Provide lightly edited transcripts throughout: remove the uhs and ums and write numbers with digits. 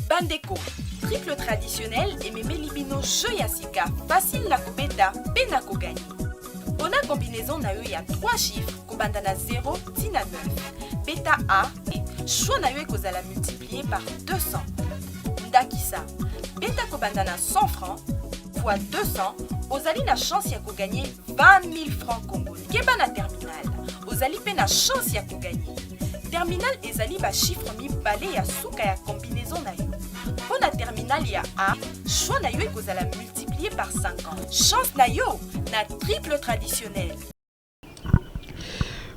Bandeko, triple traditionnel ememeli bino jeu ya sika facile na kobeta mpe na koganye. Pona combinaison na yo ya 3 chiffres kobanda na 0 ti na 9. Beta A, choix na yo ekozala multiplié par 200. Ndakisa, beta kobanda na 100 francs fois 200, ozali na chance ya koganye 20 000 francs congolais. Keba na terminal, ozali mpe na chance ya koganye. Terminal ezali ba chiffres mibale ya suka ya combinaison na yo. Mpo na terminal ya A, choix na yo ekozala multiplié par 50. Chance na yo na triple traditionnel.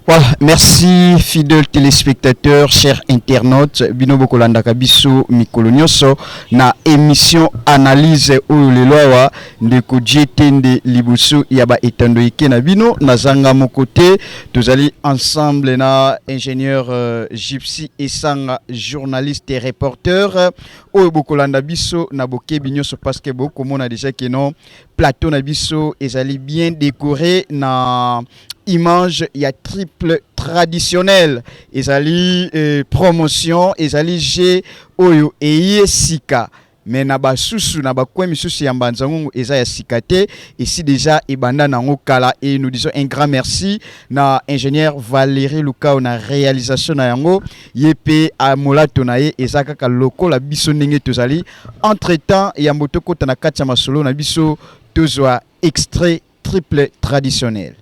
Voilà, merci fidèles téléspectateurs, chers internautes, bino bokolandaka biso mikolo nyonso na émission analyse oyo lelo awa ndeko Dietende liboso ya ba etando eke na bino nazanga moko te. Tozali ensemble na ingénieur Gypsy Esanga, journaliste et reporter oyo bokolanda biso na bokebi nyonso parce que bokomona déjà que non, plateau na biso ezali bien décoré na image ya triple traditionnel. Ezali promotion, ezali jeu oyo eye sika, mais na basusu na bakwe misusu ya Mbanza Ngungu eza ya sika te, esi déjà ebanda nango kala. Et nous disons un grand merci na ingénieur Valérie Lukao na réalisation na yango. Ye pe amolato na ye eza kaka lokola biso ndenge tozali. Entre temps, yambo tokota na kati ya masolo na biso, tozwa extrait triple traditionnel.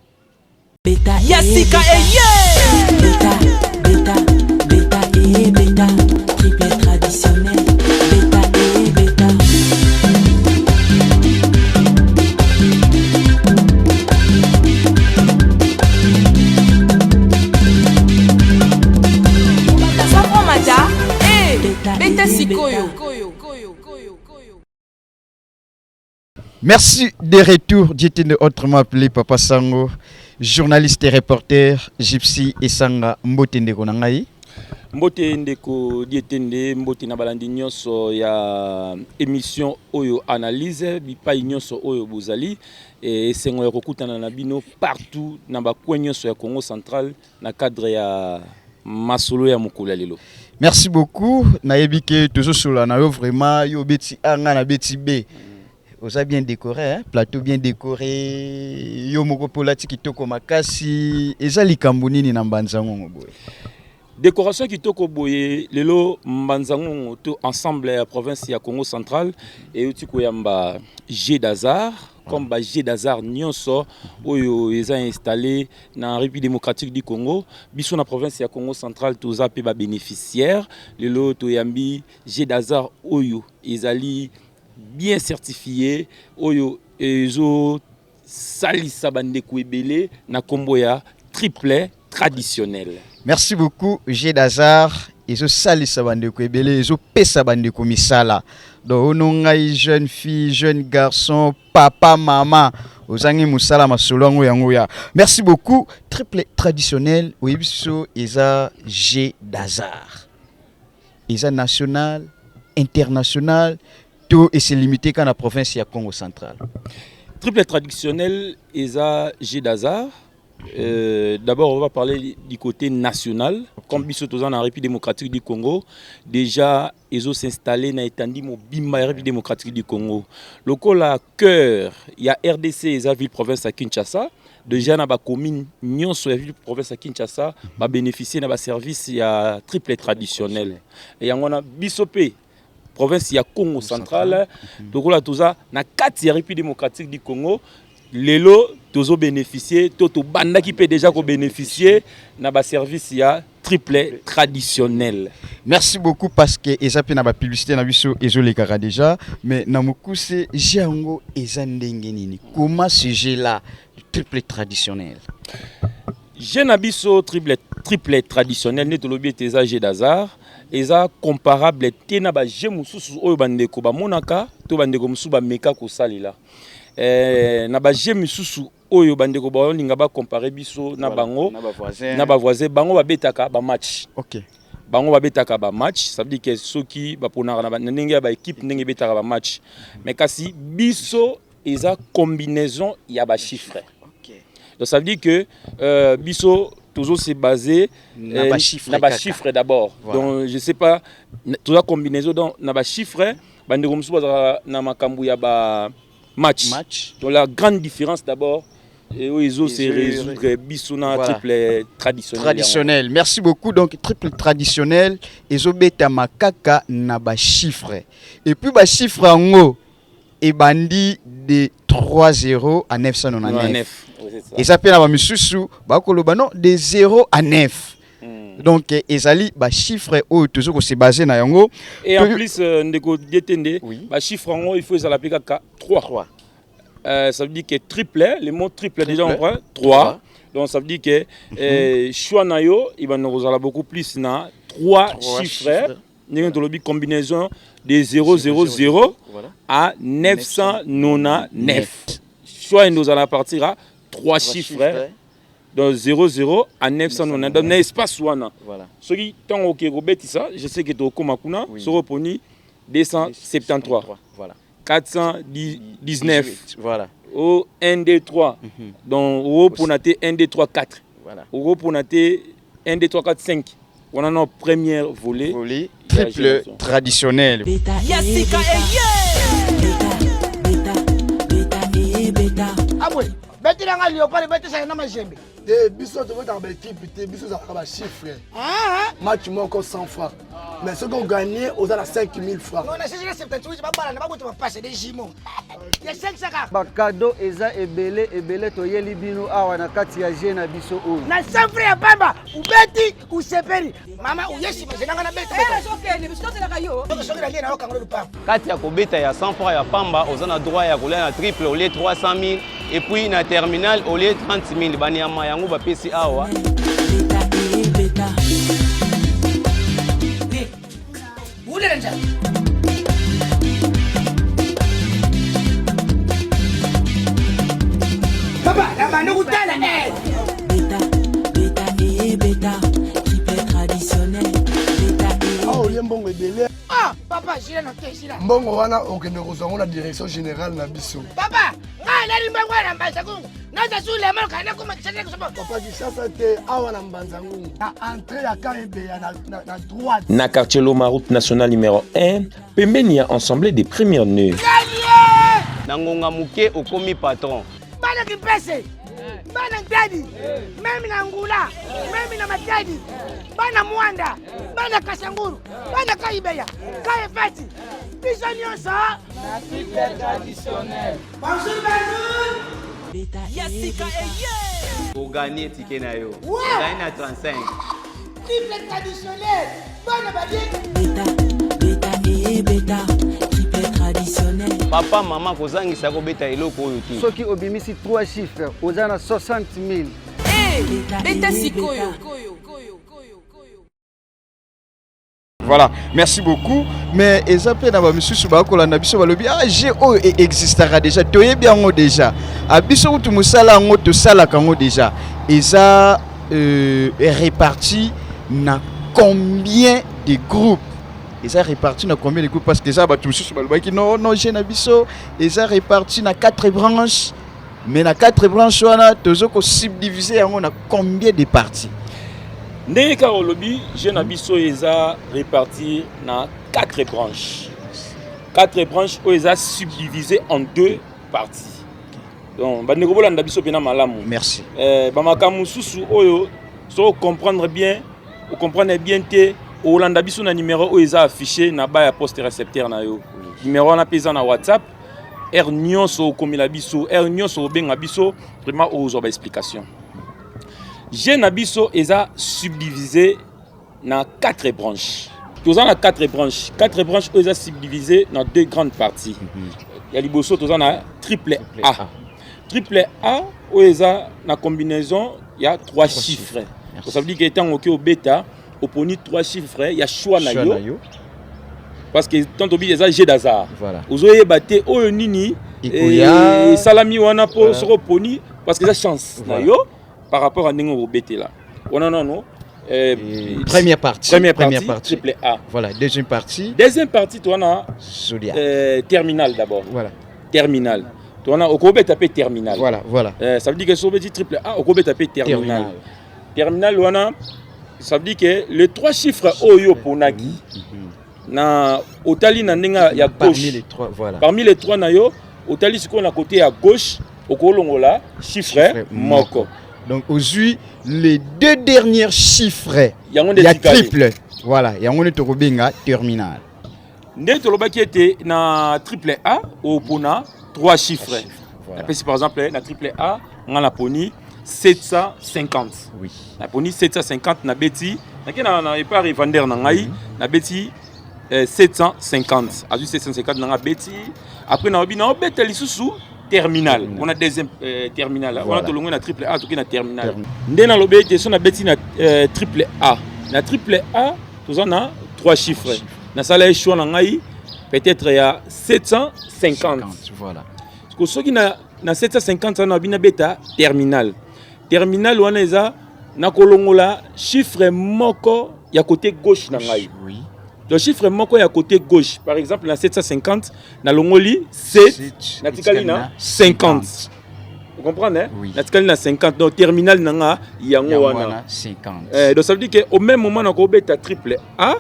Beta. Ya sika eye. Beta, beta, beta e beta, triple traditionnel. Beta e beta. Safran mata e beta sikoyo. Merci de retour, Dietende, autrement appelé Papa Sango, journaliste et reporter, Gypsy Esanga. Mbote ndeko na ngai. Mbote ndeko Dietende, mbote na balandi nyonso ya émission oyo analyse, bipai nyonso oyo bozali, esengo ya kokutana na bino partout na bacoin nyonso ya Congo Central na cadre ya masolo ya mokolo ya lelo. Merci beaucoup. Nayebi ke tozosola na yo vraiment, yo beti A, nga na beti B. Oza bien décoré, hein? Plateau bien décoré. Yo moko mpe olati kitoko makasi. Eza likambo nini na Mbanza Ngongo boye? Décoration kitoko boye lelo, Mbanza Ngongo to ensemble ya province ya Congo Central euti koyamba jeu d'hasard, comme ba jeu d'hasard nyonso oyo eza installé na République démocratique du Congo. Biso na province ya Congo Central toza mpe babénéficiaire. Lelo toyambi jeu d'hasard oyo ezali bien certifié, oyo ezosalisa bandeko ebele na nkombo ya triple traditionnel. Merci beaucoup. Jeu d'hasard ezosalisa bandeko ebele, ezopesa bandeko misala. Donc ono ngai, jeune fille, jeune garçon, papa, mama, ozangi mosala, masolo yango yango ya. Merci beaucoup. Triple traditionnel, oyebi biso eza jeu d'hasard, eza national, international to ese limité kaka na province ya Congo Central? Triple traditionnel eza jeu d'hasard. D'abord, on va parler du côté national. Comme biso toza na République démocratique du Congo, déjà ezo s'installer na etandi mobimba ya République démocratique du Congo. Lokola cœur ya RDC eza ville province ya Kinshasa, déjà na ba commune nyonso ya ville province ya Kinshasa ba bénéficier na ba service ya triple traditionnel. Et yango wana biso pe province ya Congo Central, lokola toza na kati ya République démocratique du Congo, lelo tozo bénéficier to tobandaki mpe déjà kobénéficier na baservice ya triple traditionnel. Merci beaucoup, parce que eza mpe na bapublicité na biso ezolekaka déjà. Mais na mokuse, jeu yango eza ndenge nini? Comment ce jeu là, triple traditionnel? Jeu na biso triple traditionnel, nde tolobi ete eza jeu d'hasard, eza comparable te na bajeu mosusu oyo bandeko bamonaka to bandeko mosusu bameka kosalela. Na bajeu misusu oyo bandeko baolinga bacompare biso na bango, na bavoisin, bango babetaka bamatch. Bango babetaka bamatch, ça veut dire que soki baponaka na ndenge ya baéquipe, ndenge ebetaka bamatch. Mais kasi biso eza combinaison ya bachiffre. Donc ça veut dire que biso tozo se baser na ba chiffre na ba chiffre d'abord. Voilà. Donc je sais pas, toza combinaison, donc na ba chiffre, bandeko mosusu bazalaka na makambo ya ba match. Match. Donc la grande différence d'abord oyo ezo se résoudre biso na Voilà. triple traditionnel. Traditionnel, merci beaucoup. Donc triple traditionnel ezobetama kaka na bachiffre, et puis bachiffre yango ebandi de 3 0 à 999. 9. Ouais, c'est ça. Eza mpe na bamisusu bakoloba non, de 0 à 9. Donc ezali bachiffre oyo tozo kose baser na yango. Et en plus, ndeko Dietende, Oui. ba chiffre yango, il faut ezala mpe kaka 3. 3. Ça veut dire que triple, le mot triple, déjà on Triple. prend 3. Donc ça veut dire que choix na yo, il va nous avoir beaucoup plus na 3 Trois chiffres. chiffres. Ndenge tolobi combinaison de 0 0 0 Voilà. à 999. Choix nous allons partir à 3 chiffres. Donc 0 0 à 999. Donc na espace wana. Voilà. Soki ntango oke kobetisa, je sais que tokóma kuna, Oui. soki oponi 273, Voilà. 419 Voilà. o 1 2 3, donc okopona te 1 2 3 4, Voilà. okopona te 1 2 3 4 5, wana na première volée. Volet Ya triple génération. traditionnel. Beta Ya e sika beta. eye. Beta, beta, beta e beta. Abwe betelanga léopard, betesaka na Mazembe. Te, biso tobetaka baekipe te, biso ezalaka bachiffre. Match moko 100 francs, mais soki ogagné, oza na 5000 francs. Non, na 678 babalana babota bapase de jimo ya 500 kaka. Bacadeaux eza ebele ebele, toyeli bino awa na kati ya jeu na biso oyo. Na 100 francs ya pamba, ubeti, usepeli, mama uyesima zenanga na beta. Ezokende biso tozelaka yo. Soki nalie na yokango lupango. Kati ya kobeta ya 100 francs ya pamba, oza na droit ya kolia na triple, olie 300 000, et puis na terminal olie 30 000. Banyama yango bapesi awa. Beta e beta. Ulela njani? Papa nabandi kutala eh. Beta, beta e beta. Triple traditionnel. Beta e Awa olie mbongo ebele. Ah papa, jila na te jila. Mbongo wana okende kozwa yango na direction générale na biso. Papa, ngai nali mbongo na Mbanza Ngungu, naza sulema kana koma Kinshasa kusoma. Papa, Kinshasa te, awa na Mbanza Ngungu, na entrée ya Kaebeya, na droite. Na quartier Loma, route nationale numéro 1, pembeni ya ensemble des premières nœuds. Na ngonga moke okomi patron. Bana Kimpese, bana Ntadi, meme na Ngula, meme na Matadi, bana Mwanda, bana Kasanguru, bana Kaibeya, Kaefati, biso nyonso. Bonjour, bonjour. Beta Ya e sika beta. eye. Ogagné ticket na yo. Wow. Ogagné na 35. Triple traditionnel, bana badie. Beta, beta e beta. Triple traditionnel. Papa, mama, kozangisa kobeta eloko oyo te. Soki obimisi 3 chiffres, oza na 60 000. Eh, beta sikoyo. Voilà, merci beaucoup. Mais eza mpe na bamisusu bakolanda biso, balobi ah, jeu oyo existaka déjà, toyebi yango déjà, ah, biso kutu mosala yango tosalaka yango déjà. Eza réparti na combien de groupes? Eza réparti na combien de groupes? Parce que eza bato mosusu balobaki non, non, jeu na biso eza réparti na quatre branches, mais na quatre branches wana tozo kosubdivise yango na combien de parties? Ndenge kaka olobi, jeu na biso eza réparti na quatre branches, quatre branches oyo eza subdivisé en deux parties. Donc bandeko, bolanda biso mpena malamu. Merci. Bamakambo mosusu oyo soki ocomprendre bien, ocomprendre bien te, olanda biso na numéro oyo eza affiché na ba ya poste récepteur na yo. Numéro wana mpe eza na WhatsApp. Heure nyonso okomela biso, heure nyonso obenga biso, vraiment ozwa baexplication. Jeu na biso eza subdivisé na quatre branches. Toza na quatre branches, quatre branches oyo eza subdivisé na deux grandes parties. Ya liboso, toza na triple A. Triple A oyo eza na combinaison ya trois chiffres. Merci. Ça veut dire que ntango oki obeta, oponi trois chiffres ya choix na Choix yo, na yo. Parce que tant tobi eza jeu d'hasard, Voilà. ozoyeba te oyo nini Ekoya. esalami wana mpo Voilà. soki oponi, parce que eza chance na Voilà. yo par rapport à ndenge okobetela wana nano. Et première partie. Première Première partie, partie. triple A. Voilà, deuxième partie. Deuxième partie, towana Zodiac. Terminal d'abord. Voilà. Terminal towana okobeta mpe terminal. Voilà. Ça veut dire que soki obeti triple A, okobeta mpe terminal. Terminal. Terminal wana, ça veut dire que les trois chiffres oyo oponaki na otali na ndenge ya Parmi gauche, les trois, voilà. Parmi les trois na yo, otali sikoyo na côté ya gauche, okolongola chiffre Chiffre moko. Donc ozwi les deux derniers chiffres Yango nde ya etikali. triple. Voilà, yango nde tokobenga terminal. Nde tolobaki ete na triple A opona trois chiffres. Voilà. Napesi par exemple na triple A, nga naponi 750. Naponi 750, nabeti, nake na epa revendeur na ngai, nabeti 750, azwi 750 na nga, abeti. Après nayobi naobeta lisusu terminal wana, deuxième terminal wana. Tolongwe na triple A, toke na terminal. Nde nalobi ete so nabeti na triple A, na triple A toza na trois chiffres. Nasala ye choix na ngai peut-être ya 750. Voilà. Parce que soki na 750 wana, nabi nabeta terminal. Terminal wana eza nakolongola chiffre moko ya côté gauche na ngai. Donc chiffre moko ya côté gauche, par exemple na 750, nalongoli 7, natikali na 50. Vous comprenez, hein? Oui. Natikali na 50, donc terminal na nga yango Yango wana. wana 50. Donc ça veut dire que au même moment nakobeta triple A,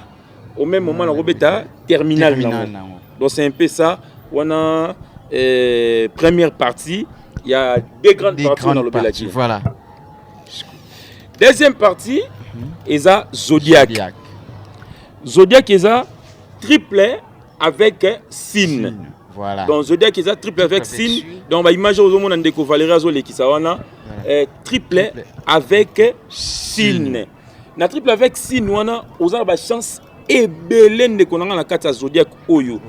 au même moment nakobeta terminal Terminal nango. nango. Donc c'est un peu ça wana, première partie. Il y a deux grandes Des parties grandes dans le parties, voilà. Deuxième partie eza zodiac. Zodiac. Zodiac eza triple avec signe. Voilà. Donc zodiac eza triple avec avec signe. Donc baimage ozomona ndeko Valérie azolekisa wana, triple avec signe. Na triple avec signe wana, oza na bachance ebele, ndeko na nga, na kati ya zodiac oyo.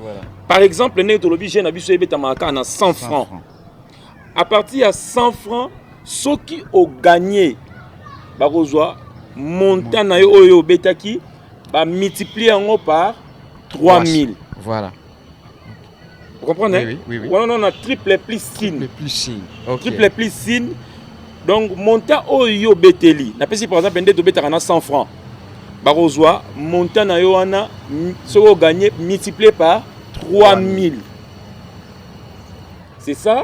Par exemple, ndenge tolobi, jeu na biso ebetamaka kaka na 100 francs. À partir ya 100 francs, soki oganye, bakozwa montant na yo oyo obetaki, bamultiplie yango par 3000. Vous comprenez? Oui. Wana na triple plus signe. Triple plus signe. Ok. Triple plus signe. Donc montant oyo yo obeteli, napesi par exemple nde tobetaka na 100 francs, bakozwa montant na yo wana, soki oganye, multiplié par 3000. C'est ça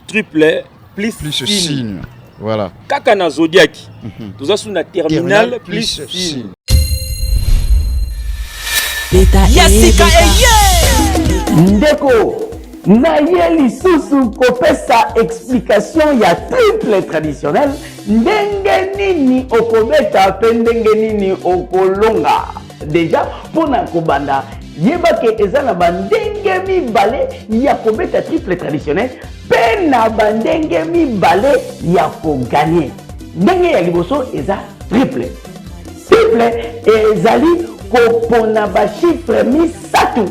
triple plus, Plus signe. signe. Voilà. Kaka na zodiac, toza su na terminal, Terminal plus plus signe. signe. Beta Ya sika eye. Ndeko, naye lisusu kopesa explication ya triple traditionnel, ndenge nini okobeta mpe ndenge nini okolonga. Déjà, mpona kobanda, yeba ke eza na bandenge mibale ya kobeta triple traditionnel mpe na bandenge mibale ya koganye. Ndenge ya liboso eza triple. Triple ezali kopona bachiffre misato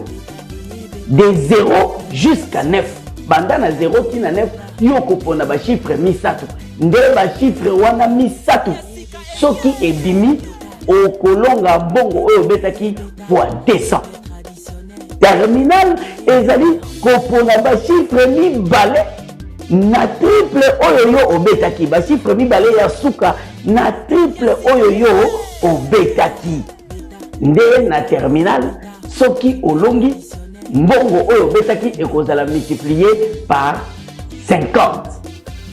de 0 jusqu'à 9. Banda na 0 tina 9, yo kopona bachiffre misato. Nde bachiffre wana misato, soki ebimi, okolonga mbongo oyo obetaki fois 200. Terminal ezali kopona bachiffre mibale na triple oyo yo obetaki, bachiffre mibale ya suka na triple oyo yo obetaki. Nde na terminal, soki olongi, mbongo oyo obetaki ekozala multiplié par 50.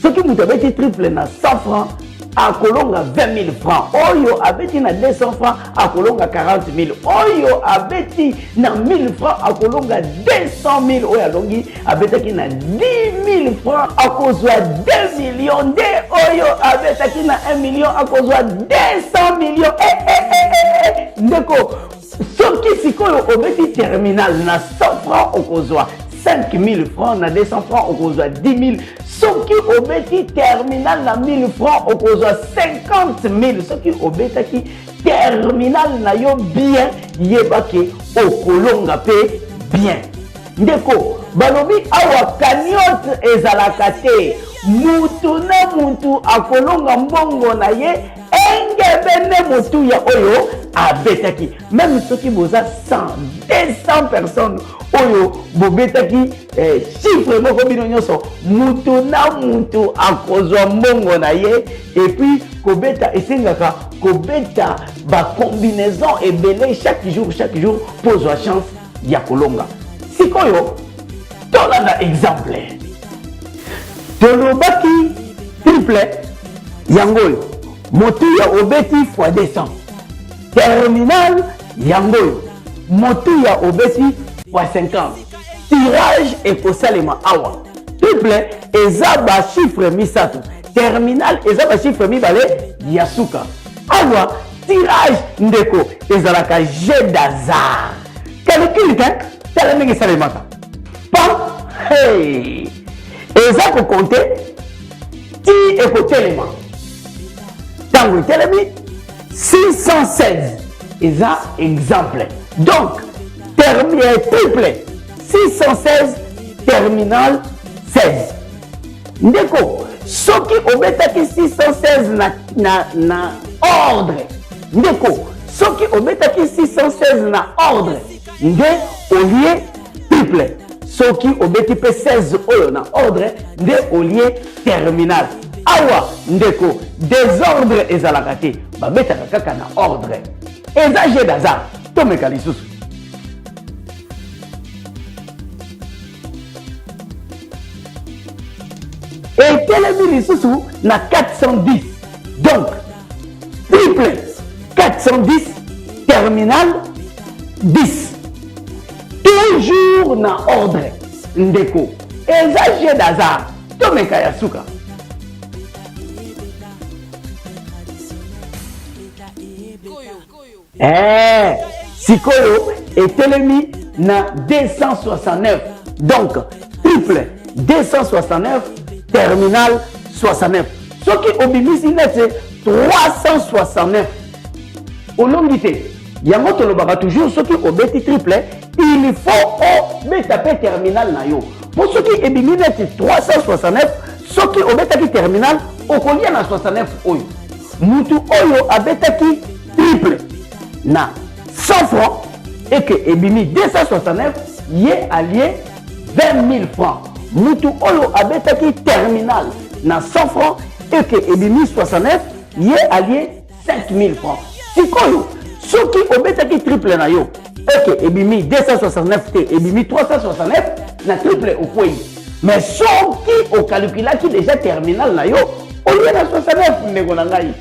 Soki moto abeti triple na 100 francs, akolonga 20 000 francs. Oyo abeti na 200 francs akolonga 40 000. Oyo abeti na 1000 francs akolonga 200 000. Oyo alongi, abetaki na 10 000 francs, akozwa 2 millions. Nde oyo abetaki na 1 million akozwa 200 millions. Eh, eh, eh, eh, eh. Ndeko, soki sikoyo obeti terminal na 100 francs, okozwa 5000 francs. Na 200 francs, okozwa 10 000. Soki obeti terminal na 1000 francs, okozwa 50 000. Soki obetaki terminal na yo bien, yeba ke okolonga mpe bien. Ndeko, balobi awa cagnotte ezalaka te. Mutu na mutu akolonga mbongo na ye engebene motuya oyo abetaki. Même soki boza 100, 200 personnes oyo bobetaki chiffre moko, bino nyonso, mutu na mutu akozwa mbongo na ye. Et puis kobeta esengaka kobeta bacombinaison ebele chaque jour, chaque jour, mpo ozwa chance ya kolonga. Sikoyo tolanda exemple. Tolobaki triple yango oyo. Motuya obeti fois 200. Terminal yango oyo. Motuya obeti fois 50. Tirage ekosalema awa. Triple eza ba chiffre misato. Terminal eza ba chiffre mibale ya suka. Awa tirage ndeko ezalaka jeu d'hasard. Calcul te, tala ndenge esalemaka. Pam, hey. Eza ko compter ti ekotelema. Tango etelemi 616 eza exemple. Donc terme triple 616 terminal 16. Ndeko, soki obetaki 616 na, na, na ordre, ndeko, soki obetaki 616 na ordre, nde olie triple. Soki obeti pe 16 oyo na ordre, nde olie terminal. Awa, ndeko, desordre ezalaka te, babetaka kaka na ordre. Eza jeu d'hasard, tomeka lisusu. Etelemi lisusu na 410, donc triple 410 terminal 10, toujours na ordre. Ndeko, eza jeu d'hasard, tomeka ya suka. Sikoyo etelemi na 269, donc triple 269 terminal 69. Soki obimisi neti 369 olongi te. Yango tolobaka toujours, soki obeti triple, il faut obeta pe terminal na yo, po soki ebimi neti 369, soki obetaki terminal okolia na 69 oyo. Mutu oyo abetaki triple na 100 francs et que ebimi 269, ye alie 20 000 francs. Mutu oyo abetaki terminal na 100 francs et que ebimi 69, ye alie 5 000 francs. Sikoyo soki obetaki triple na yo et que ebimi 269 te, ebimi 369, na triple okwei. Mais soki okalkulaki déjà terminal na yo, olie na 69. Ndeko na ngai,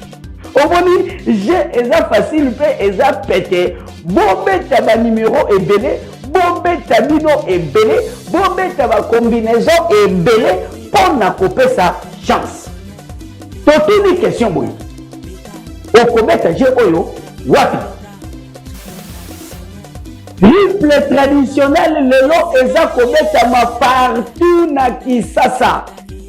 omoni jeu eza facile mpe eza pete. Bobeta banimero ebele, bobeta bino ebele, bobeta bacombinaison ebele mpo na kopesa chance. Totuni question boye: okobeta jeu oyo wapi? Triple traditionnel lelo eza kobetama partout na Kisasa,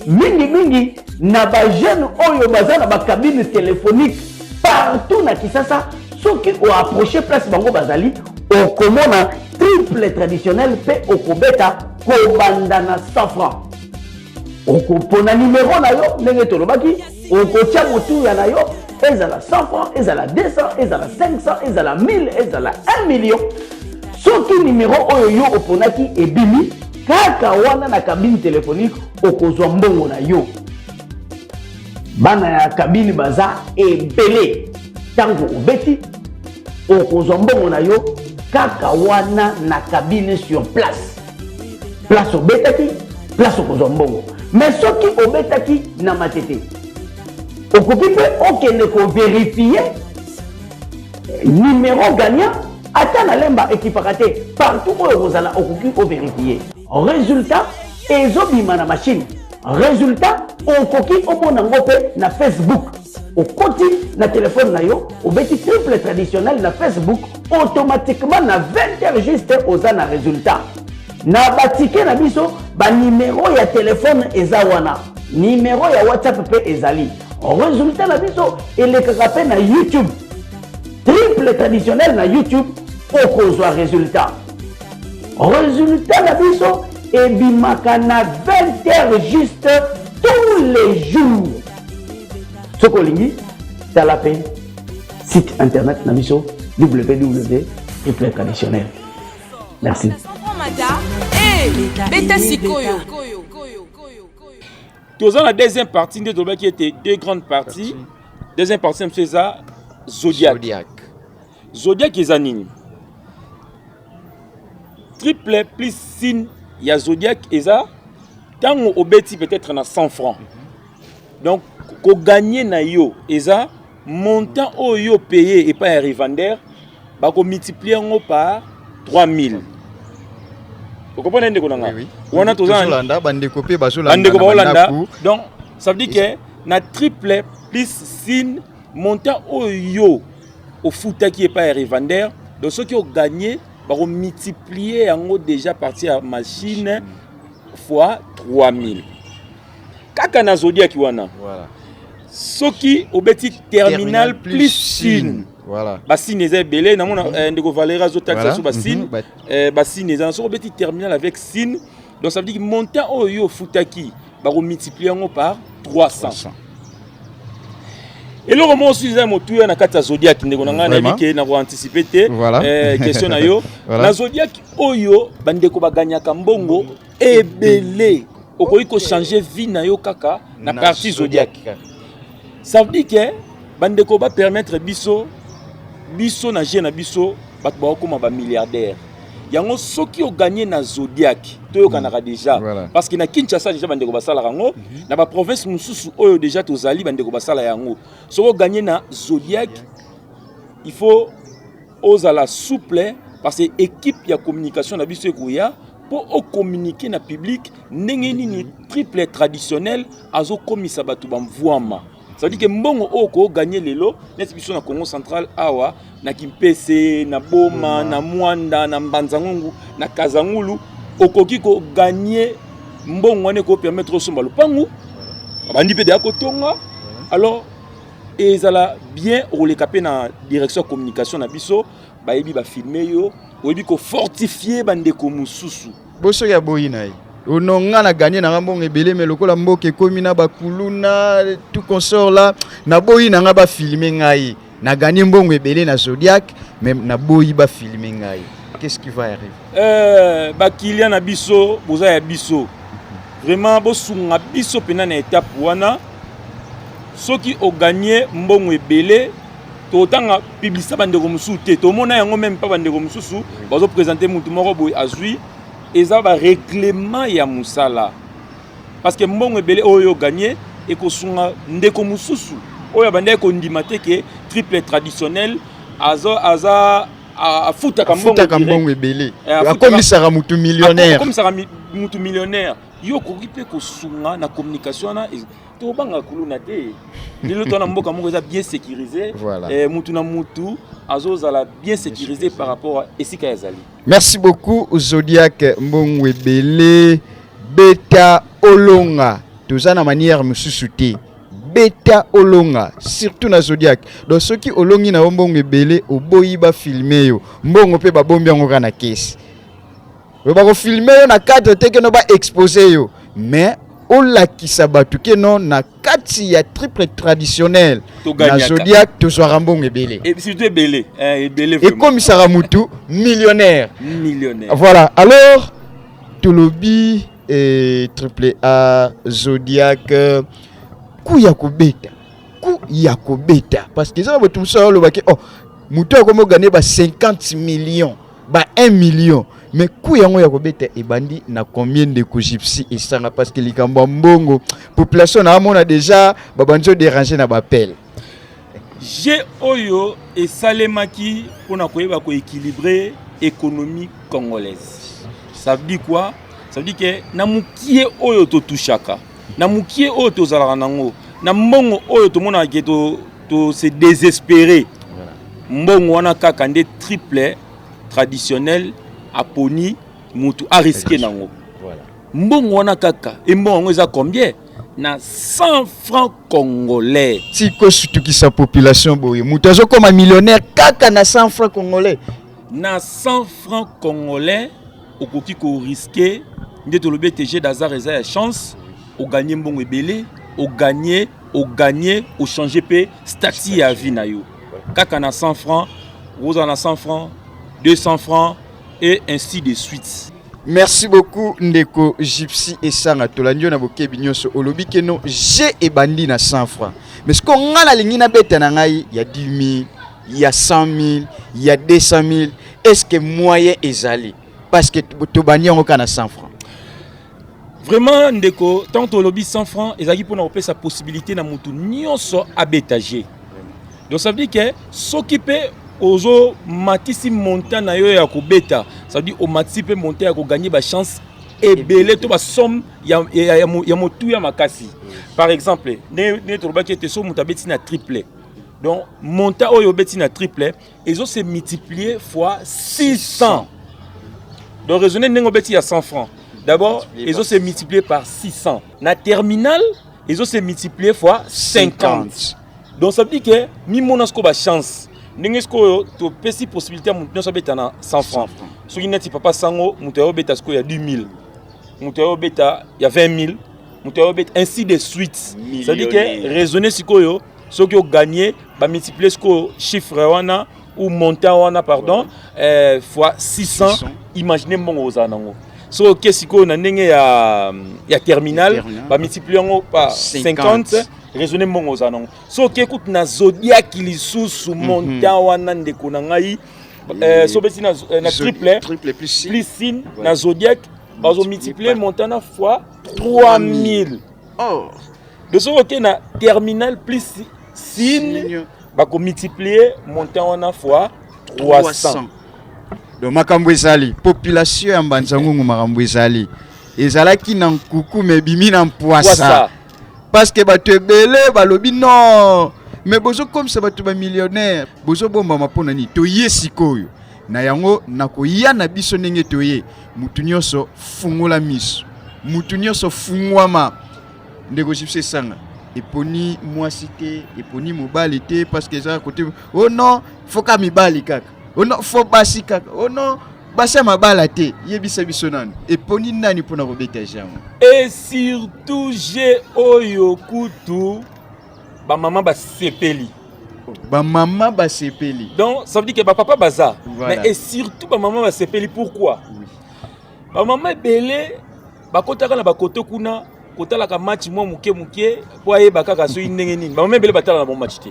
mingimingi na bajeune oyo baza na bakabine téléphonique partout na Kisasa. Soki oapproche place bango bazali, okomona triple traditionnel mpe okobeta kobanda na 100 francs. Okopona nimero na yo ndenge tolobaki, okotia motuya na yo, ezala 100 francs, ezala 200, ezala 500, ezala 1000, ezala 1 million. Soki nimero oyo yo oponaki ebimi, kaka wana na cabine téléphonique okozwa mbongo na yo. Bana ya cabine baza ebele, ntango obeti okozwa mbongo na yo kaka wana na cabine, sur place. Place obetaki, place okozwa mbongo. Mais soki obetaki na Matete, okoki mpe okende kovérifier numéro gagnant ata na Lemba, ekipaka te. Partout oyo okozala, okoki ovérifier résultat, ezobima na machine. Résultat okoki omona yango mpe na Facebook. Okoti na telefone na yo, obeti triple traditionnel na Facebook, automatiquement na 20 heures juste oza na résultat. Na batike na biso, banimero ya telefone eza wana, nimero ya WhatsApp mpe ezali. Résultat na biso elekaka mpe na YouTube, triple traditionnel na YouTube, okozwa résultat. Résultat na biso ebimaka na 20 heures juste tous les jours. Soki olingi, tala mpe site internet na biso, www triple traditionnel. Merci. Beta sikoyo. Toza na deuxième partie. Nde tolobaki ete deux grandes parties. Deuxième partie na biso eza zodiac. Zodiac eza nini? Triple plus signe ya zodiac eza ntango obeti peut-être na 100 francs, donc kogagner na yo eza Montant oyo yo paye epai ya revendeur, bakomultiplie yango par 3000. Okomprendre, ndeko na nga? Wana toza Tozolanda, bandeko mpe bazolanda. Bandeko na baolanda. bandako. Donc ça veut dire que na triple plus signe, montant oyo ofutaki epai ya revendeur, donc soki oganye, bakomultiplie yango déjà partir ya machine fois 3000. Kaka na zodiac wana, soki obeti terminal plus signe, basigne eza ebele. Namona ndeko Valérie azotalisa so basigne. Basigne eza, soki obeti terminal avec signe, donc ça veut dire que montant oyo yo ofutaki, bakomultiplie yango par 300. Eloko moko susu eza motuya na kati ya zodiac, ndeko na ngai, nayebi ke na koanticipe te question na yo. Na zodiac oyo, bandeko baganyaka mbongo ebele. Okoki kochange vie na yo kaka na partie zodiac. Ça veut dire que bandeko bapermettre biso, biso na jeu na biso, bato bakokóma bamilliardaire. Yango soki oganye na zodiac, toyokanaka déjà. Parce que na Kinshasa déjà bandeko basalaka yango, na baprovince mosusu oyo déjà tozali, bandeko basala yango. Soki oganye na zodiac, il faut ozala souple, parce que équipe ya communication na biso ekoya mpo ocommunique na public ndenge nini triple traditionnel azokomisa bato bamvwama. Ça veut dire que mbongo oyo kooganye lelo, neti biso na Congo Central awa, na Kimpese, na Boma, na Mwanda, na Mbanza-Ngungu, na Kazangulu, okoki koganye mbongo wana, ekopermettre osomba lopangu, babandi mpe deya kotonga. Alors ezala bien okoleka mpe na direction ya communication na biso, bayebi bafilme yo, oyebi kofortifie bandeko mosusu. Bo soki aboyi na ye, ono nga na ganye nanga mbongo ebele, me lokola mboka ekomi na bakuluna, tout consort là, naboyi nanga bafilme ngai, na ganye mbongo ebele na zodiac, mais naboyi bafilme ngai, qu'est-ce qui va arriver? Bakilia na biso, boza ya biso, vraiment bosunga biso mpena na étape wana. Soki oganye mbongo ebele, totanga publicité bandeko mosusu te, tomona yango même mpa bandeko mosusu bazoprésente mutu moko boye azwi. Eza barèglement ya mosala, parce que mbongo ebele oyo oganye ekosunga ndeko mosusu oyo abandaki kondima te ke triple traditionnel aza afutaka. Afutaka mbongo ebele, akomisaka mutu millionnaire. Akomisaka mutu millionnaire. Yo okoki mpe kosunga na communication wana. Tobanga kuluna te. Lelo to na mboka moko eza bien sécurisé. Mutu na mutu azozala bien sécurisé par rapport à esika ezali. Merci beaucoup. Zodiac, mbongo ebele, beta olonga. Toza na manière mosusu te, beta olonga, surtout na zodiac. Donc soki olongi na yo mbongo ebele, oboyi bafilme yo, mbongo mpe babombi yango kaka na kesi. Oyo bakofilme yo na cadre te keno baexpose yo, mais olakisa bato keno na kati ya triple traditionnel na Toganyaka. zodiac tozwaka mbongo ebele. Et surtout ebele, hein, ebele vraiment. Ekomisaka mutu millionnaire. Millionnaire. Voilà. Alors tolobi triple A zodiac, ku ya kobeta, ku ya kobeta, parce que eza na bato mosusu alobaki: "Oh, moto akomi ogane ba 50 millions, ba 1 million." Mais ku yango ya kobeta ebandi na combien, ndeko Gypsy Esanga? Parce que likambo ya mbongo, population na amona déjà babandi odérange na bapele. Jeu oyo esalemaki mpona koyeba koéquilibre économie congolaise. Ça veut dire quoi? Ça veut dire que na mokie oyo totushaka, na mokie oyo tozalaka nango, na mbongo oyo tomonaka ke to se désespéré, mbongo wana kaka nde triple traditionnel aponi mutu arisque nango. Mbongo wana kaka, e mbongo yango eza combien? Na 100 francs congolais. Ti kosutukisa population boye, moto azokoma millionnaire kaka na 100 francs congolais. Na 100 francs congolais okoki korisque. Nde tolobi ete jeu d'hasard eza ya chance. Oganye mbongo ebele, oganye, oganye, ochange mpe statut ya vie na yo kaka na 100 francs. Okozala na 100 francs, 200 francs et ainsi de suite. Merci beaucoup, ndeko Gypsy Esanga. Tolandi yo na bokebi nyonso. Olobi keno jeu ebandi na 100 francs, mais siko nga nalingi nabeta na ngai ya 10 000, ya 100 000, ya 200 000, est ce que moyen ezali? Parce que tobandi yango kaka na 100 francs. Vraiment ndeko, tant tolobi 100 francs, ezalaki mpona kopesa possibilité na motu nyonso abeta jeu. Donc ça veut dire que soki mpe ozomatisi montant na yo ya kobeta, ça veut dire omatisi mpe montant ya koganye bachance ebele to basomme ya motuya makasi. Par exemple, ndenge tolobaki ete so moto abeti na triple, donc montant oyo obeti na triple ezo se multiplier fois 600. Donc raisonner, ndenge obeti ya 100 francs d'abord, ezo se multiplier par 600. Na terminal, ezo se multiplier fois 50. Donc ça veut dire que mimona sikoyo bachance ndenge sikoyo topesi possibilité ya moto nyonso abeta na 100 francs. Soki neti papa sango, moto ayo obeta sikoyo ya 10 000, moto ayo obeta ya 20 000, moto ayo obeta, ainsi de suite. Ça veut dire que raisonner sikoyo, soki oganye, bamultiplie sikoyo chiffre wana ou montant wana, pardon, fois 600. 600. Imagine mbongo ozala nango. Soki oke sikoyo na ndenge ya terminal, bamultiplie yango par 50. Raisonne mbongo ozala nango. Soki oke kutu na zodiac lisusu, montant wana, ndeko na ngai, so obeti na triple triple plus plus signe na zodiac, bazomultiplie montant na fois 3000. Oh. De soki oke na terminal plus signe, bakomultiplie montant wana fois 300. Donc makambo ezali, population ya Mbanza Ngungu, makambo ezali, ezalaki na nkuku me ebimi na mpwasa, parce que bato ebele balobi non, mais bozokomisa bato bamillionnaire, bozobombama mpo na nini? Toye sikoyo na yango na koya na biso ndenge toye. Mutu nyonso fungola miso, mutu nyonso fungwama. Ndeko Gypsy Esanga, eponi mwasi te, eponi mobali te, parce que eza kote oh non, faut ka mibali kaka, oh non, faut basi kaka, oh non, basi ya mabala te. Yebisa biso nanu, eponi nani mpona kobeta yango? Et surtout jeu oyo kutu bamama basepeli. Bamama basepeli. Donc ça veut dire que bapapa baza, mais et surtout bamama basepeli. Pourquoi? Bamama ebele bakotaka na bakote kuna kotalaka match mwa moke moke mpo ayeba kaka soki ndenge nini. Bamama ebele batalaka na bango match te,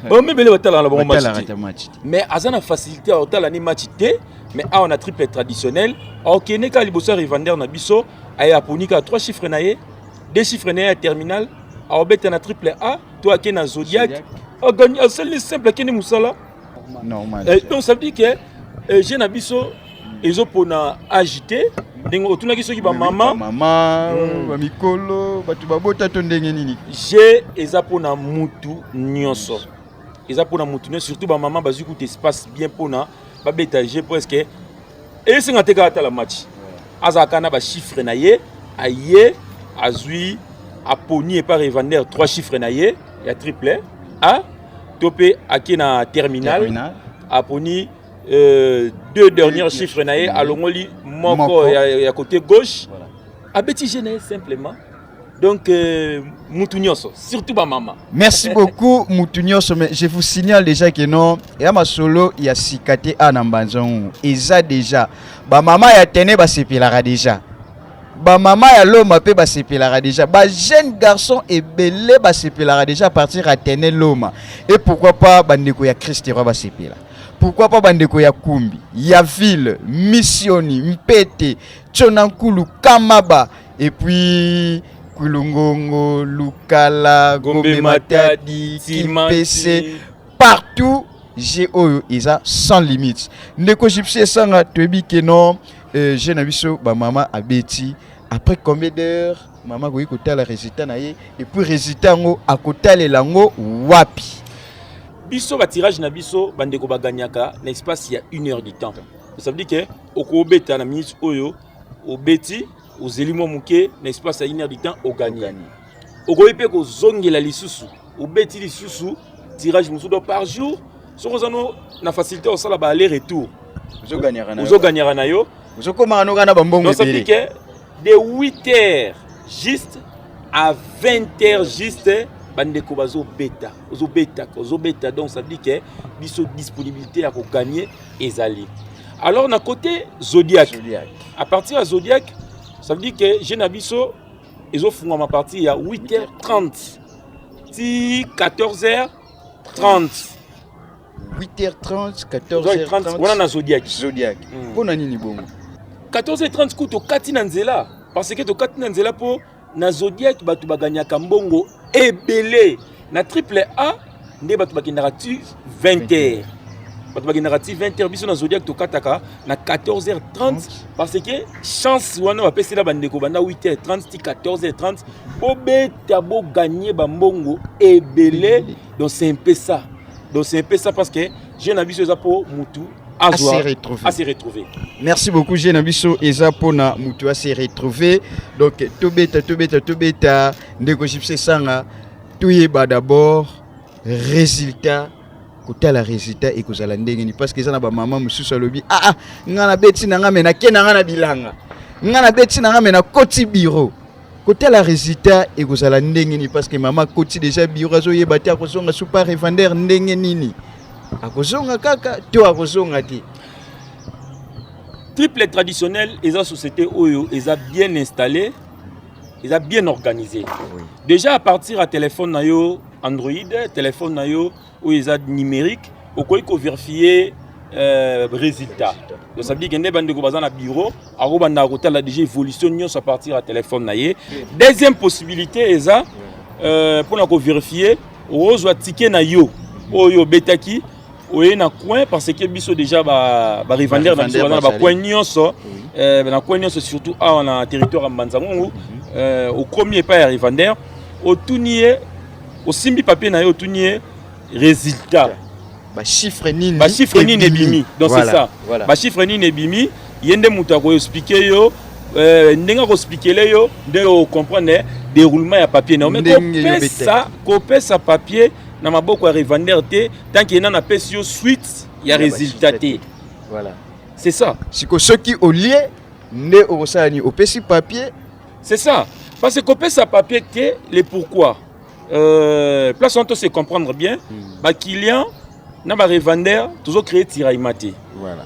bamama ebele batalaka na bango match te, mais aza na facilité ya kotala ni match te. Mais awa na triple traditionnel, akokende kaka liboso ya revendeur na biso, aye aponi kaka trois chiffres na ye, deux chiffres na ye ya terminal, aobeta na triple A to ake na zodiac, agani, asali simple, akende mosala normal. Donc ça veut dire que jeu na biso ezopona age te, ndenge otunaki soki bamama. Mama, bamikolo, bato babota to ndenge nini? Jeu eza mpona mutu nyonso, eza mpona mutu nyonso. Surtout bamama bazwi kutu espace bien mpona babeta jeu, presque esenga te kaka tala match, azalaka na bachiffre na ye, aye azwi, aponi epa revendeur trois chiffres na ye ya triple A to mpe ake na terminal, aponi deux derniers chiffres na ye, alongoli moko ya côté gauche, abeti jeu na ye simplement. Donc mutu nyonso, surtout bamama. Merci beaucoup, mutu nyonso. Mais je vous signale déjà que non, ya masolo ya sika te. A na Mbanza eza déjà bamama ya tene basepelaka déjà, bamama ya Loma mpe basepelaka déjà, bajeune garçon ebele basepelaka déjà à partir ya tene, Loma. Et pourquoi pas bandeko ya Christ Roi basepela? Pourquoi pas bandeko ya Kumbi, ya ville, Missioni, Mpete, Tsonankulu, Kamaba et puis Kulungongo, Lukala, Gombe Matadi, Kimpese, partout, jeu oyo eza sans limite. Ndeko Gypsy Esanga, toyebi ke non, jeu na biso, bamama abeti, après combien d'heures mama akoki kotala résultat na ye? Et puis résultat yango akotalela yango wapi? Biso batirage na biso, bandeko baganyaka na espace ya une heure du temps. Ça veut dire que okobeta na minute oyo, obeti, ozeli mwa moke, na espace ya une heure du temps oganye. Okoki mpe kozongela lisusu, obeti lisusu tirage mosusu. Donc par jour, soki oza no na facilité osala ba aller retour, ozoganyaka na yo. Ozokomaka noka na bambongo. Donc ça veut dire que de 8 heures juste à 20 heures juste, bandeko bazobeta, ozobetaka, ozobeta. Donc ça veut dire que biso disponibilité ya koganye ezali. Alors na côté zodiac, à partir ya zodiac, ça veut dire que jeu na biso ezofungwama à partir ya 8h30 ti 14h30. 8h30, 14h30. Wana na zodiac. Zodiac. Mpo na nini bongo? 14h30 ku tokati na nzela, parce que tokati na nzela mpo na zodiac bato baganyaka mbongo ebele. Na triple A, Nde bato bakendaka ti 20 heures, bato bakendaka ti 20 heures. Biso na Zodiac tokataka na 14h30, parce que chance wana bapesela bandeko banda 8h30 ti 14h30, bobeta, bogagner bambongo ebele. Donc c'est un peu ça, donc c'est un peu ça, parce que jeu na biso eza mpo mutu azwa se retrouver. A se retrouver. Merci beaucoup. Jeu na biso eza mpona mutu a se retrouver. Donc tobeta, tobeta, tobeta. Ndeko Gypsy Sanga, toyeba d'abord résultat, kotala résultat ekozala ndenge nini, parce que eza na bamama mosusu alobi: "Ah, ah, nga nabeti na nga, me nake na nga na bilanga, nga nabeti na nga, me nakoti bureau." Kotala résultat ekozala ndenge nini? Parce que mama akoti déjà bureau, azoyeba te akozonga super revendeur ndenge nini, akozonga kaka to akozonga te. Triple traditionnel eza société oyo eza bien installé, eza bien organisé. Déjà à partir ya téléphone na yo Android, téléphone na yo oyo eza numérique, okoki kovérifier résultat. Donc ça veut dire que nde bandeko baza na bureau, akobanda kotala déjà évolution nyonso à partir ya téléphone na ye. Deuxième possibilité eza mpona kovérifier, okozwa ticket na yo oyo obetaki, oye na coin, parce que biso déjà barevendeur na biso baza na bacoin nyonso, na coin nyonso, surtout awa na territoire ya Mbanza-Ngungu. Okomi epai ya revendeur, otuni ye, osimbi papier na ye, otuni ye résultat. Bachiffre nini? Bachiffre nini ebimi. Donc c'est ça. Bachiffre nini ebimi, ye nde moto akoexpliquer yo ndenge akoexpliquer yo ndenge ocomprendre déroulement ya papier na yo. Mais kopesa papier na maboko ya revendeur te tant que nana apesi yo suite ya résultat te. Voilà. C'est ça. Siko soki olie nde okosala nini? Opesi papier? C'est ça, parce que kopesa papier te, le pourquoi, place wana se comprendre bien, baclient na barevendeur tozocréer tiraillement te.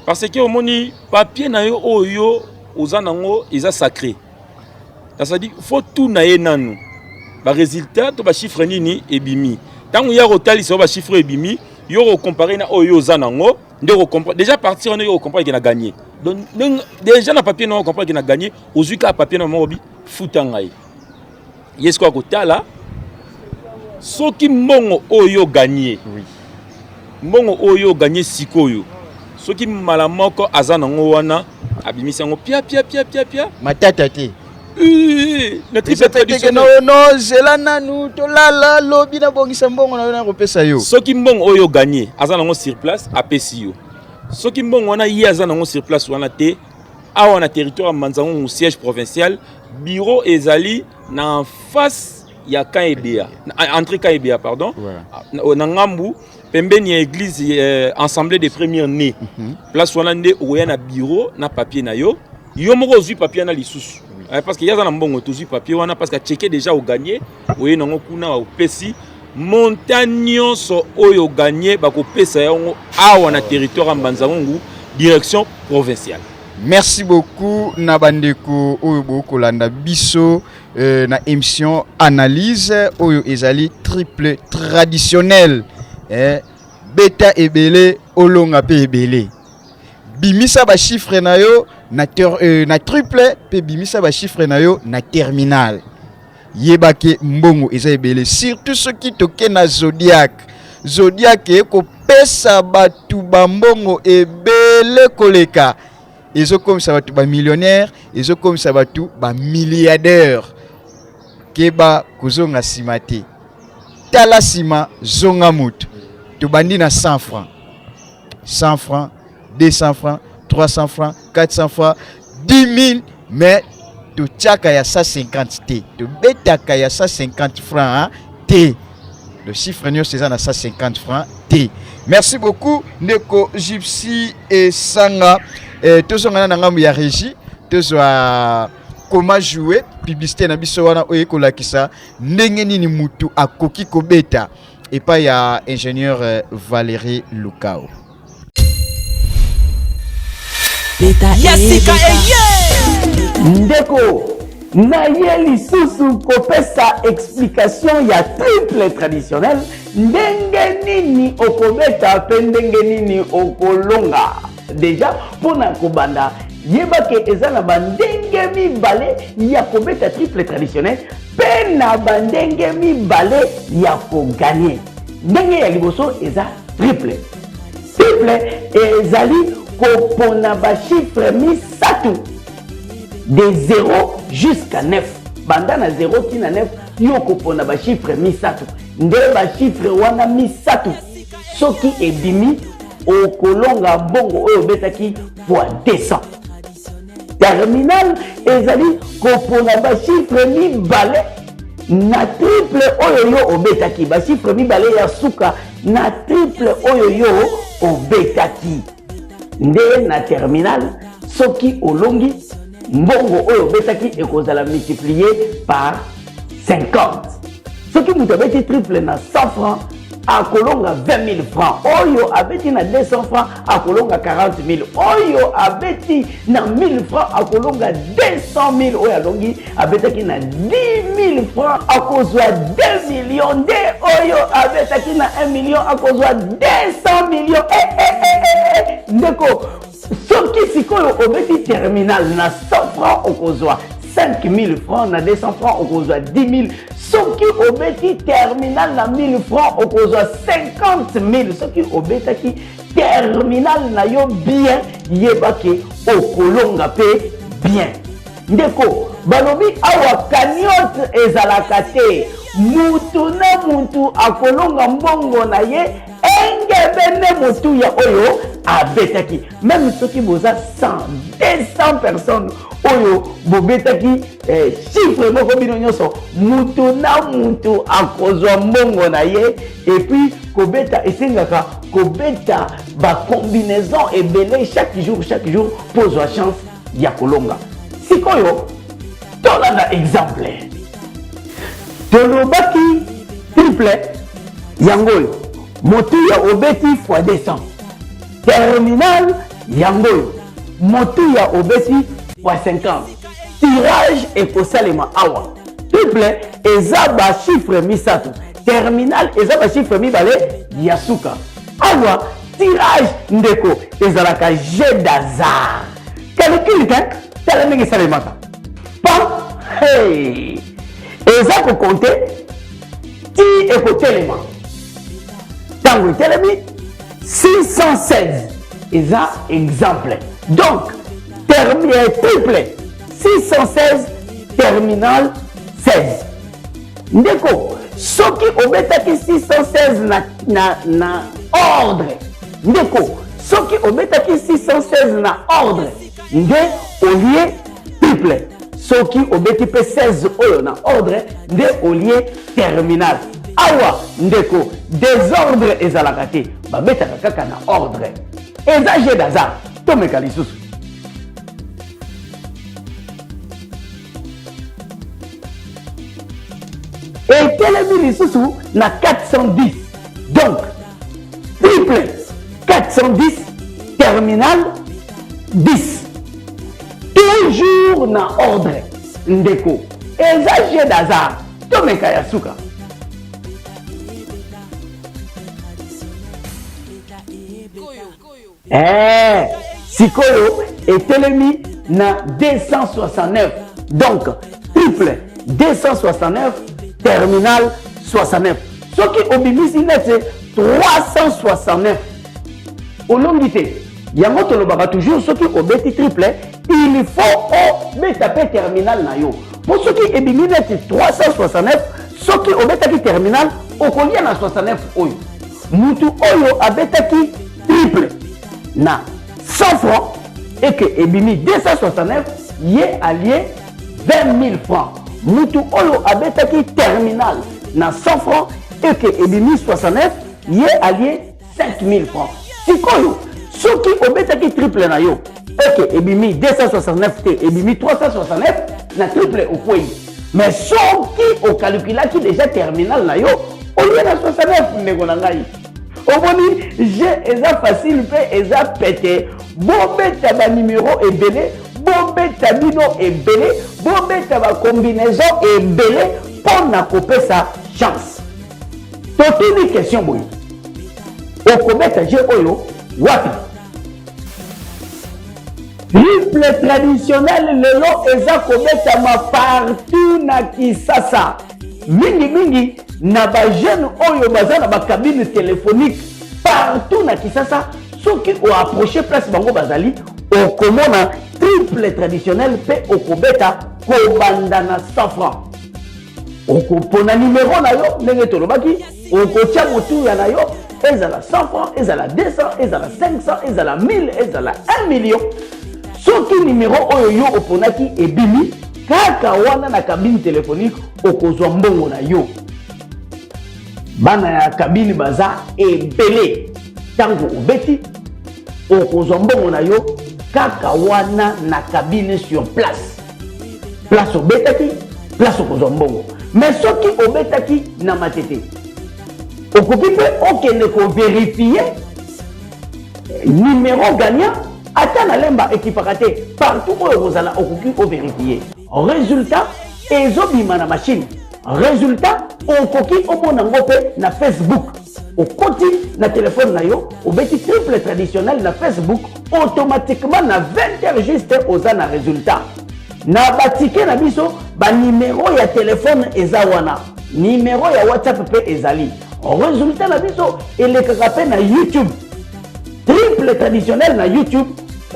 Parce que omoni papier na yo oyo oza nango eza sacré, c'est-à-dire faut tuna ye nanu barésultat to bachiffre nini ebimi. Ntango ya kotalisa oyo bachiffre ebimi, yo kocomparer na oyo oza nango nde okocomprendre déjà. Partir wana, yo okocomprendre ke na gagné. Donc déjà na papier na ocomprendre ke na gagné. Ozwi kaka papier na moko, bi futa ngai. Ye sikoyo akotala soki mbongo oyo gagné, mbongo oyo gagné sikoyo, soki mbala moko aza nango wana, abimisi yango pia pia pia pia pia. Matata te. Na triple traditionnel, no, zela nanu, tolala, lobi nabongisa mbongo na yo, nakopesa yo. Soki mbongo oyo gagné aza nango sur place, apesi yo. Soki mbongo wana ye aza nango sur place wana te, awa na territoire ya Mbanza-Ngungu, siège provincial, bureau ezali na face ya camp Edea, entrée camp Edea, pardon. Na ngambu pembeni ya église Assemblée des premiers nés. Place wana nde okoya na bureau na papier na yo. Yo moko ozwi papier wana lisusu, parce que ye aza na mbongo, tozwi papier wana parce que acheke déjà ogagné. Oye nango kuna, opesi montant nyonso oyo ogagné, bakopesa yango awa na territoire ya Mbanza-Ngungu, direction provinciale. Merci beaucoup na bandeko oyo bokolanda biso na émission analyse oyo ezali triple traditionnel. Beta ebele, olonga mpe ebele. Bimisa bachiffre na yo na triple, mpe bimisa bachiffre na yo na terminal. Yebake mbongo eza ebele, surtout soki toke na Zodiac. Zodiac ekopesa bato bambongo ebele koleka, ezokomisa bato bamillionnaire, ezokomisa bato bamilliardaire. Keba kozonga nsima te, tala nsima, zonga moto. Tobandi na 100 francs, 100 francs, 200 francs, 300 francs, 400 francs, 10 000, mais totiaka ya 150 te, tobetaka ya 150 francs te. Le chiffre nyonso eza na 150 francs te. Merci beaucoup, ndeko Gypsy Esanga. Tozongana na ngambo ya régie, tozwa comment jouer, publicité na biso wana oyo ekolakisa ndenge nini mutu akoki kobeta epai ya ingénieur Valérie Lukao. Ya sika eye. Ndeko, naye lisusu kopesa explication ya triple traditionnel, ndenge nini okobeta mpe ndenge nini okolonga. Déjà mpona kobanda, yebake eza na bandenge mibale ya kobeta triple traditionnel mpe na bandenge mibale ya kogagner. Ndenge ya liboso eza triple. Triple ezali kopona bachiffre misato de 0 jusqu'à 9. Banda na 0 ti na 9, yo okopona bachiffre misato. Nde bachiffre wana misato soki ebimi, okolonga mbongo oyo obetaki fois 200. Terminal ezali kopona bachiffre mibale na triple oyo yo obetaki, bachiffre mibale ya suka na triple oyo yo obetaki. Nde na terminal soki olongi, mbongo oyo obetaki ekozala multiplié par 50. Soki moto abeti triple na 100 francs, akolonga 20 000 francs. Oyo abeti na 200 francs akolonga 40 000. Oyo abeti na 1000 francs akolonga 200 000. Oyo alongi abetaki na 10 000 francs akozwa 2 millions. Nde oyo abetaki na 1 million akozwa 200 millions. Eh, eh, eh, eh, eh. Ndeko, soki sikoyo obeti terminal na 100 francs okozwa 5 000 francs, na 200 francs okozwa 10 000. Soki obeti terminal na 1000 francs okozwa 50 000. Soki obetaki terminal na yo bien, yeba ke okolonga pe bien. Ndeko, balobi awa cagnotte ezalaka te. Mutu na mutu akolonga mbongo na ye engebene motuya oyo abetaki. Meme soki boza 100, 200 personnes oyo bobetaki chiffre moko bino nyonso, mutu na mutu akozwa mbongo na ye. Et puis kobeta esengaka kobeta ba combinaison ebele chaque jour, chaque jour mpo ozwa chance ya kolonga. Sikoyo tolanda exemple. Tolobaki triple yango oyo motuya obeti fois 200, terminal yango oyo motuya obeti fois 50. Tirage ekosalema awa. Triple eza ba chiffre misato, terminal eza ba chiffre mibale ya suka. Awa tirage ndeko ezalaka jeu d'hasard, calcul te. Tala ndenge esalemaka pa, hey, eza kokonte ti ekotelema. Ntango etelemi 616 eza exemple. Donc triple 616, terminal 16. Ndeko, soki obetaki 616 na ordre, ndeko, soki obetaki 616 na ordre nde olie triple. Soki obeti mpe 16 oyo na ordre nde olie terminal. Awa ndeko, désordre ezalaka te, babetaka kaka na ordre. Eza jeu d'hasard. Tomeka lisusu. Etelemi lisusu na 410, donc triple 410, terminal 10, toujours na ordre. Ndeko, eza jeu d'hasard. Tomeka ya suka. Sikoyo etelemi na 269, donc triple 269, terminal 69. Soki obimisi neti 369, olongi te. Yango tolobaka toujours, soki obeti triple, il faut obeta mpe terminal na yo, mpo soki ebimi neti 369, soki obetaki terminal okolia na 69. Oyo mutu oyo abetaki triple na 100 francs eke ebimi 269, ye alie 20 000 francs. Mutu oyo abetaki terminal na 100 francs eke ebimi 69, ye alie 5 000 francs. Sikoyo soki obetaki triple na yo eke ebimi 269 te, ebimi 369, na triple okwei. Mais soki okalkulaki déjà terminal na yo, olie na 69. Ndeko na ngai, omoni jeu eza facile mpe eza pete. Bobeta banimero ebele, bobeta bino ebele, bobeta bacombinaison ebele mpo na kopesa chance. Totuni question boye: okobeta jeu oyo wapi? Triple traditionnel lelo eza kobetama partout na Kisasa. Mingi mingi na ba jeunes oyo baza na ba cabines telephoniques partout na Kisasa, soki o approcher place bango bazali, okomona triple traditionnel mpe okobeta kobanda na 100 francs. Okopona numero na yo ndenge tolobaki, okotia motuya na yo, ezala 100 francs, ezala 200, ezala 500, ezala 1000, ezala 1 million. Soki numero oyo yo oponaki ebimi kaka wana na cabine telephonique, okozwa mbongo na yo. Bana ya cabine baza ebele, ntango obeti okozwa mbongo na yo kaka wana na cabine sur place. Place obetaki, place okozwa mbongo. Mais soki obetaki na Matete, okoki mpe okende kovérifier numéro gagnant ata na Lemba, ekipaka te. Partout oyo okozala, okoki ovérifier résultat ezobima na machine. Résultat okoki omona yango mpe na Facebook. Okoti na telefone na yo, obeti triple traditionnel na Facebook, automatiquement na 20 heures juste oza na résultat. Na batike na biso, banimero ya telefone eza wana, nimero ya WhatsApp mpe ezali. Résultat na biso elekaka mpe na YouTube, triple traditionnel na YouTube,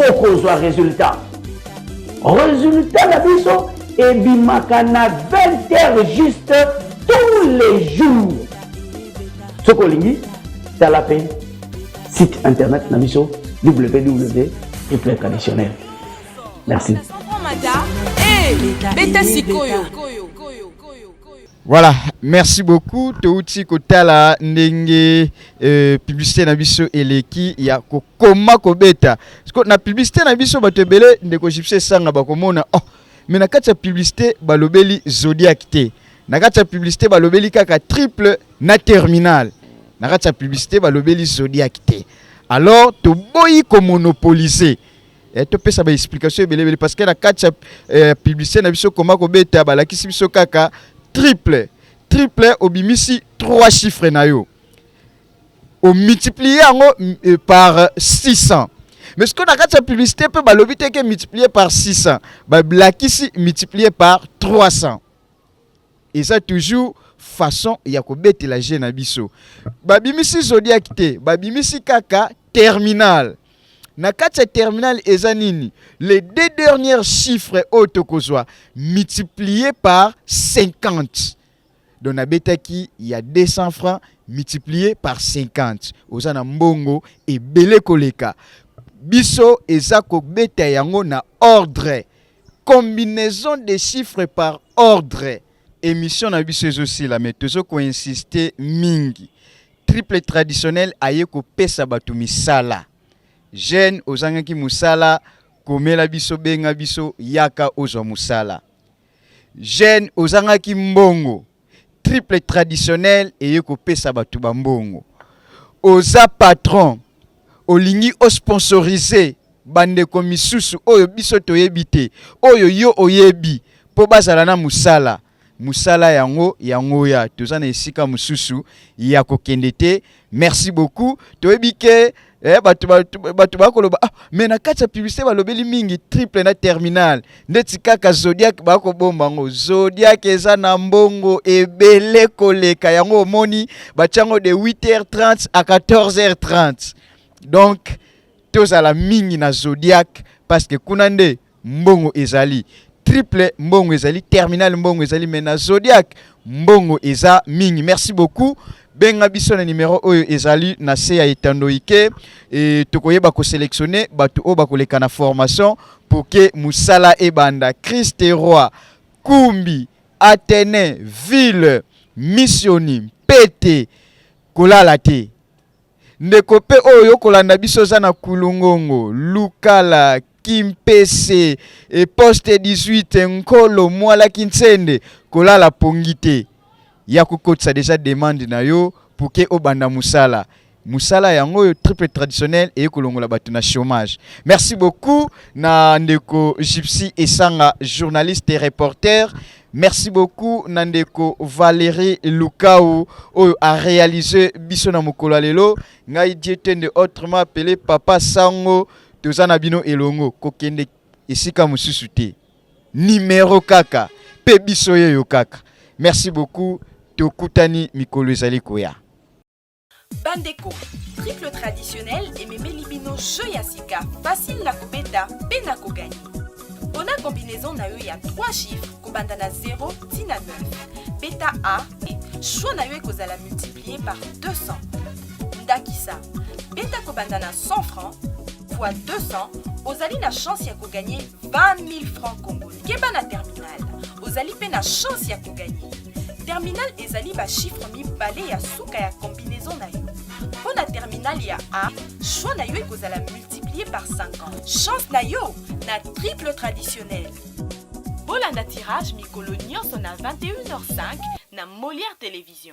okozwa résultat. Résultat na biso ebimaka na 20 heures juste tous les jours. Soki olingi, tala mpe site internet na biso, www triple traditionnel. Merci. Beta sikoyo. Voilà, merci beaucoup. Touti kotala ndenge publicité na biso eleki ya kokoma kobeta. Parce que na publicité na biso, bato ebele, ndeko Gypsy Esanga, bakomona oh, mais na kati ya publicité balobeli Zodiac te. Na kati ya publicité balobeli kaka triple na terminal. Na kati ya publicité balobeli Zodiac te. Alors toboyi komonopoliser, topesa baexplication ebele ebele, parce que na kati ya publicité na biso koma kobeta, balakisi biso kaka triple. Triple, obimisi trois chiffres na yo, omultiplie yango par 600. Mais soki na kati ya publicité mpe balobi te ke multiplier par 600, balakisi multiplier par 300. Eza toujours façon ya kobetela jeu na biso. Babimisi Zodiac te, babimisi kaka terminal. Na kati ya terminal eza nini? Les deux derniers chiffres oyo tokozwa multiplié par 50. Donc nabetaki ya 200 francs multiplié par 50, oza na mbongo ebele koleka biso. Eza kobeta yango na ordre, combinaison de chiffres par ordre. Émission na biso ezosila, mais tozo koinsiste mingi. Triple traditionnel aye kopesa bato misala. Jeune ozangaki mosala, komela biso, benga biso, yaka ozwa mosala. Jeune ozangaki mbongo, triple traditionnel eye kopesa bato bambongo. Oza patron, olingi osponsorize bandeko misusu oyo biso toyebi te, oyo yo oyebi, mpo bazala na mosala. Mosala yango yango ya toza na esika mosusu ya kokende te. Merci beaucoup. Toyebi ke bato bakoloba: "Ah, mais na kati ya publicité balobeli mingi triple na terminal, ndeti kaka Zodiac bakobomba yango." Zodiac eza na mbongo ebele koleka yango. Omoni batiango de 8h30 à 14h30. Donc tozala mingi na Zodiac, parce que kuna nde mbongo ezali. Triple mbongo ezali, terminal mbongo ezali, mais na Zodiac mbongo eza mingi. Merci beaucoup. Benga biso na numero oyo ezali na se ya etando ike e, tokoyeba kosélectionne bato oyo bakoleka na formation pour ke mosala ebanda. Christ Roi, Kumbi, Athénée, ville, Missioni, Mpete, kolala te. Ndeko mpe oyo okolanda biso oza na Kulungongo, Lukala, Kimpese e poste 18, Nkolo, Mwalaki, Ntsende, kolala pongi te, ya kokotisa déjà demande na yo pour ke obanda mosala. Mosala yango oyo, triple traditionnel eye kolongola bato na chômage. Merci beaucoup na ndeko Gypsy Esanga, journaliste et reporter. Merci beaucoup na ndeko Valérie Lukau oyo aréalise biso na mokolo ya lelo. Ngai Dietende, autrement appelé Papa Sango, toza na bino elongo. Kokende esika mosusu te, nimero kaka mpe biso yeyo kaka. Merci beaucoup, tokutani mikolo ezali koya. Bandeko, triple traditionnel ememeli bino jeu ya sika, facile na kobeta mpe na kogagner. Mpona combinaison na yo ya 3 chiffres kobanda na 0 ti na 9, beta A, choix na yo ekozala multiplié par 200. Ndakisa, beta kobanda na 100 francs fois 200, ozali na chance ya kogagner 20 000 francs congolais. Keba na terminal, ozali mpe na chance ya kogagner. Terminal ezali bachiffre mibale ya suka ya combinaison na yo. Mpo na terminal ya A, choix na yo ekozala multiplié par 50. Chance na yo na triple traditionnel. Bolanda tirage mikolo nyonso na 21h05 na Molière Télévision.